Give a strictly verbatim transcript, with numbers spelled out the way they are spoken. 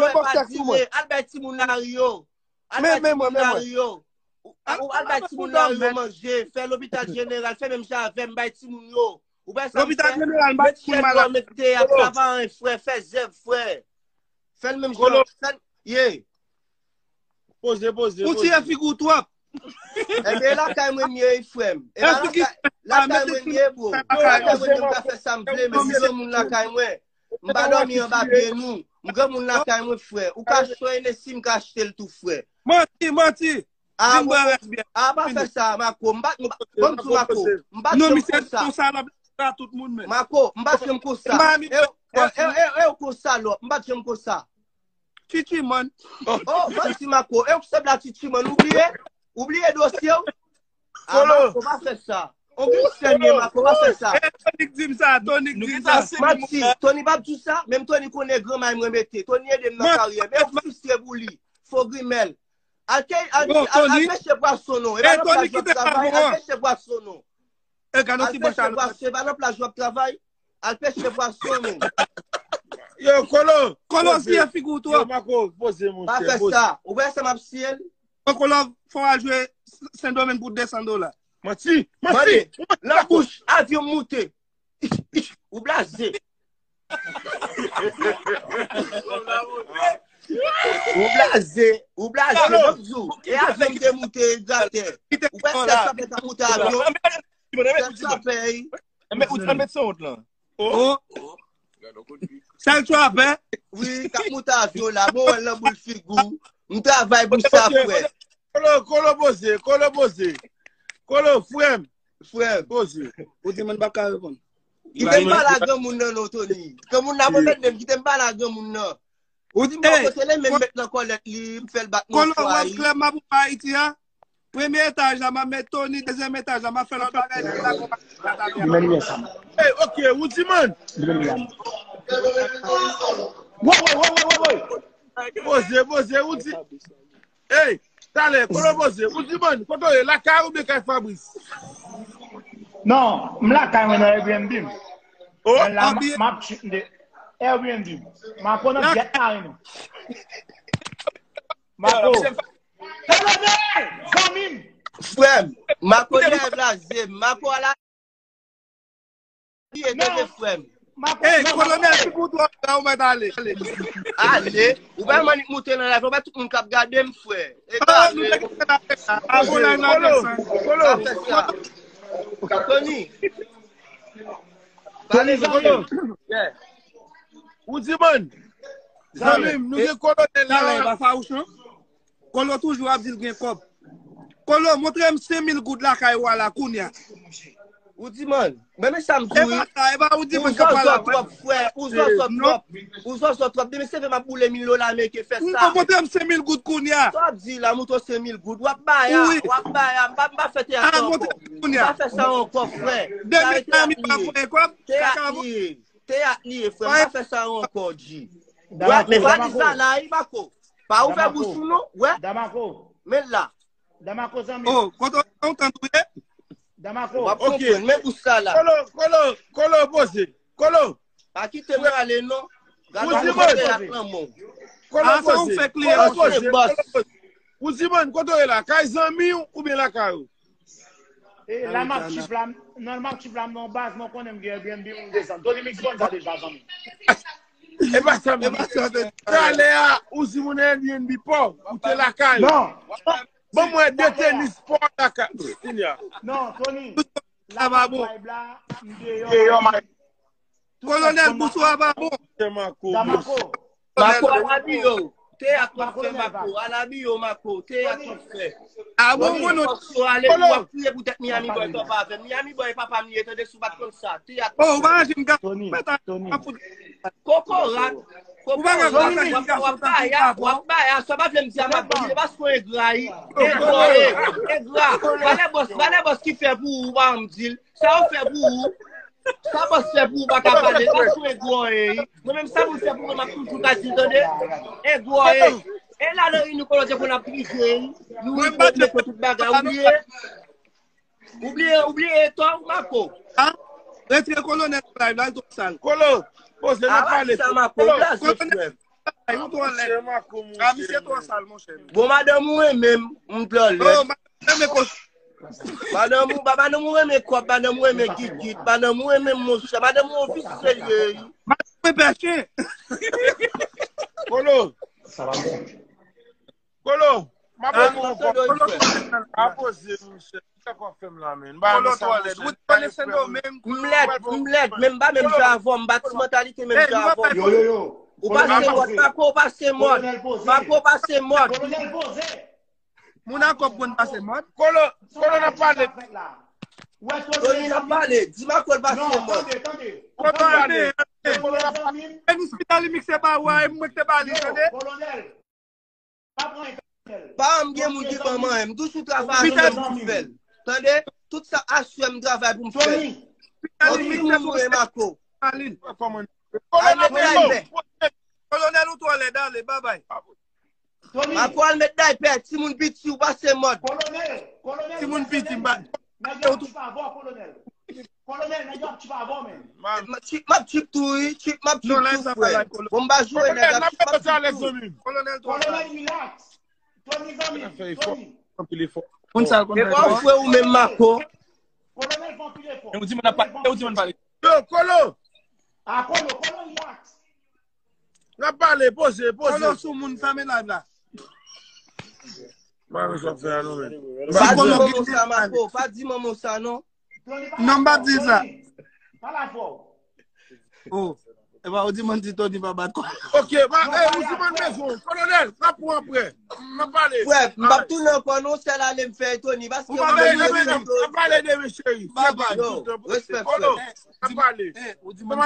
men bòs tèks ou mwen. Al bay timoun lari yo. Al bay timoun lari yo. Ou al bay timoun lari yo manje, fè lopital jeneral, fè menm jan avè m, bay timoun yo. Ou bay sa m fè? Lopital jeneral, bay timoun malad. Met teyat, travay, frè, fè zèv, frè. Fè l menm jan, fè l, ye. Poze, poze, poze. Ou tire figi w twòp. Ebyen, lakay mwen m ye, frè m. E pa lakay, lakay mwen m ye, bro. Lakay mwen m ye, m ka fè sa m vle, men si se moun lakay mwen, m pa dòmi anba pye nou. M granmoun lakay mwen, frè. Ou ka chwazi si m ka achte l tou, frè. Manti, manti. A, pa fè sa, Mako. M pa, m pa, ban m di w, Mako. M pa janm konsa. Mako, m pa janm konsa. E, e, e, e, e, w konsa, lò. M pa janm konsa. Titiman. Oh, manti Mako. E w ki sanble a Titiman. Ou bliye? Ou bliye dosye w? A, Mako, pa fè sa. On gangstè m ye, Mako, pa fè sa. Tony k di m sa, Tony k di m sa. Manti, Tony p ap di w sa. Menm Tony konnen granmay mwen mete. Tony ede m nan karyè m. E w ki fristre pou li. Fo grimèl. Al, al, al, al pèche pwason non. E pa nan plaj w ap travay, al pèche pwason non. Al pèche pwason, e pa nan plaj w ap travay. Al pèche pwason, men. Yo, Kolo. Kolo, siye figi w twòp. Yo, Mako, poze, monchè. Pa fè sa. Ou wè sa m ap siye l? Kolo, fò w al jwe Sendomeng pou de san dola. Manti, manti. Mande, nan bouch, avyon moute. Ou blaze. Ou blaze, ou blaze, m ap di w. E avyon m te moute, gratè. Ou wè sèl chofè k ap moute avyon? Sèl chofè, wi. Ou di mèt san wont lan. Oh. Sèl chofè? Wi, k ap moute avyon la. Bon, wè l nan boul figi w. M travay pou sa, frè. Kolo, Kolo poze, Kolo poze. Kolo, frè m. Frè m. Poze. Ou di mwen m p ap ka reponn. Kite m pale a granmoun nan non, Tony. Granmoun nan, mwen mèt menm, kite m pale a granmoun nan. Ou di m bò kote l, men m met nan kòlèt li, m fè l bat nan fwa li. Kolo, wè klèb m ap ouvè Ayiti a? Premye etaj la, m ap met Tony, dezyèm etaj la, m ap fè lòt bagay, epi la, konpa. Li menm li ensanm. Ey, ok, Woody Man. Li menm li ensanm. Woy, woy, woy, woy, woy, woy. Poze, poze, Woody. Ey, talè, Kolo poze. Ou di, man, kote w ye? Lakay ou oubyen kay Fabrice? Non, m lakay mwen nan Airbnb m. Oh. Men la, m, m ap chute de Airbnb. M a konnen jet la, non. Mako. Salome! Zanmi m! Frè m, Mako lèv la, zye m. Mako ala Ey, tande frè m. Ey, kolonèl, si pou twò la, ou mèt ale. Ale. Ou pa mannik moute nan live, ou pa tout moun k ap gade m, frè. Epa ale. Kolo, Kolo. Pa fè sa. Tony. Pale, Tony. Ou di, man. Zanmi m, nou gen kolonèl la. Talè, pa fawouch, non? Kolo toujou ap di l gen kòb. Kolo, montre m senk mil goud lakay ou a la kounya. Ou di, man, men men sa m di w wi. Epa sa, epa ou di mwen k ap pale. Ou zòzò twòp, frè, ou zòzò twòp. Ou zòzò twòp. Demen se fè m ap boule mil dola ameriken, fè sa. Non, montre m senk mil goud kounya. Sa w ap di la, montre w senk mil goud. W ap bay a, w ap bay a. M pa, m pa fè teyat sa ankò. M pa fè sa ankò, frè. Demen Miami pa voye kòb. Teyat li ye. Teyat li ye, frè. M pa fè sa ankò, G. Wè, men valiz la la, wi, Mako. Pa ouvè bouch ou non, wè. Damako. Men l la. Damako, zanmi. Oh, kote w tann ou ye? Damako. W ap konprann, men bouch sa la. Kolo, Kolo, Kolo, poze. Kolo. Pa kite m ale non. Gade yon kote ak lanmò. Kolo, poze. Kolo, poze. Ou di, man, kote w ye la? Kay zanmi w oubyen lakay ou? E la m ap chif la, nan m ap chif la, m nan yon baz, mwen konnen m gen Airbnb, m desann. Tony Mix konn sa deja, zanmi. E pa sa, men. Talè a, ou di moun Airbnb pa w, ou te lakay ou. Non. Ban mwen de tenis pa w lakay. Kounya. Non, Tony. La m ap vibe la, m deyò. Kolonèl, bouch ou a pa bon. Damako. Mako, al abiye w. Teyat w ap fè, Mako. Al abiye w, Mako. Teyat w ap fè. A bon, bon, non. Ou ale, w ap kriye poutèt Miami Boy, tòp avè m. Miami Boy, papa m ye, tande, si w pa t konn sa. Teyat w ap fè. Oh, ou pa ka jwenn gason. Kokorat. Kokorat. W ap, w ap bay a, w ap bay a. Sa w pa vle m di a, m ap di l, paske w engra, wi. Engra, wi. Engra. Valè bòs, valè bòs ki fè pou ou, ou pa janm di l. Sa yo fè pou ou? Sa bòs fè pou ou pa ka pale? Bòs ou engra w ye, wi. Mwen menm sa moun fè pou mwen, m ap toujou ka di l, tande. Engra w ye. E la nan ini kolonèl te konn ap drive, wi. Nou rive mete tout bagay, ou bliye? Ou bliye, ou bliye etan w, Mako? Retire kolonèl nan live la, l twò sal. Kolo, poze, n ap pale. Sa, Mako, ou blaze, frè m. Ay, ou twò lèd. A, misye twò sal, monchè. Bon, madanm ou renmen m, m twò lèd. Oh, madanm renmen kòb. Madanm ou, ba, madanm ou renmen kòb, madanm ou renmen gigit, madanm ou renmen monchè, madanm ou yon visye li ye. Madanm ou renmen pèchen. Kolo. Kolo, m ap poze yon kòb. Kolo, m ap poze, monchè. Kisa w ap fè m la, men? Kolo twò lèd. Ou te konnen Sendomeng. M lèd, m lèd, men m pa menm jan avè w, m pa ti mantalite menm jan avè w. Yo, yo, yo. Ou pa se mòd, Mako, ou pa se mòd. Mako, ou pa se mòd. Moun a kòb konn pase mòd. Kolo, Kolo n ap pale. Tony n ap pale, di Mako l pase mòd. Kolo ap pale. Denis Vitali mikse ba ou a, e mwen ki te ba li, tande. Pa m gen moun ki ban m anyen, m toujou travay avè moun pou m fè l. Tande? Tout sa aswè m travay pou m fè l. Anpil moun mwen Mako. Al met daypè. Kolonèl ou twò lèd, ale, babay. Mako al met daypè, timoun piti ou pase mòd. Timoun piti, m pa. Nèg yo ap tchip avè w, kolonèl. Kolonèl, nèg yo ap tchip avè w, men. M ap tchip, m ap tchip tou, wi. Tchip, m ap tchip tou, frè. Bon, m pa joure nèg ap tchip, m ap tchip tou. Kolonèl, twò lèd. Kolonèl, relax. Tony, zanmi m, Tony. Anpil efò. Moun sa l konn fè. E pa w frè ou menm, Mako. Kolonèl fè anpil efò. E ou di moun ap pale, e ou di moun pale. Yo, Kolo! A, Kolo, Kolo, relax. N ap pale, poze, poze. Kolo sou moun, fèmen live la. Pa di manman sa, Mako. Pa di manman sa, non. Non, m p ap di sa. Pale avè w. Oh. Epa, ou di moun di Tony pa bat kò. Ok, ba, eh, ou di moun bezwen. Kolonèl, n ap pran apre. N ap pale. Frè, m p ap tounen ankò, non, sèl ale m fè Tony. Paske ou pa bezwen, n ap pale demen, cheri. Babay. Yo, respè, frè. Kolo, n ap pale. Eh, ou di moun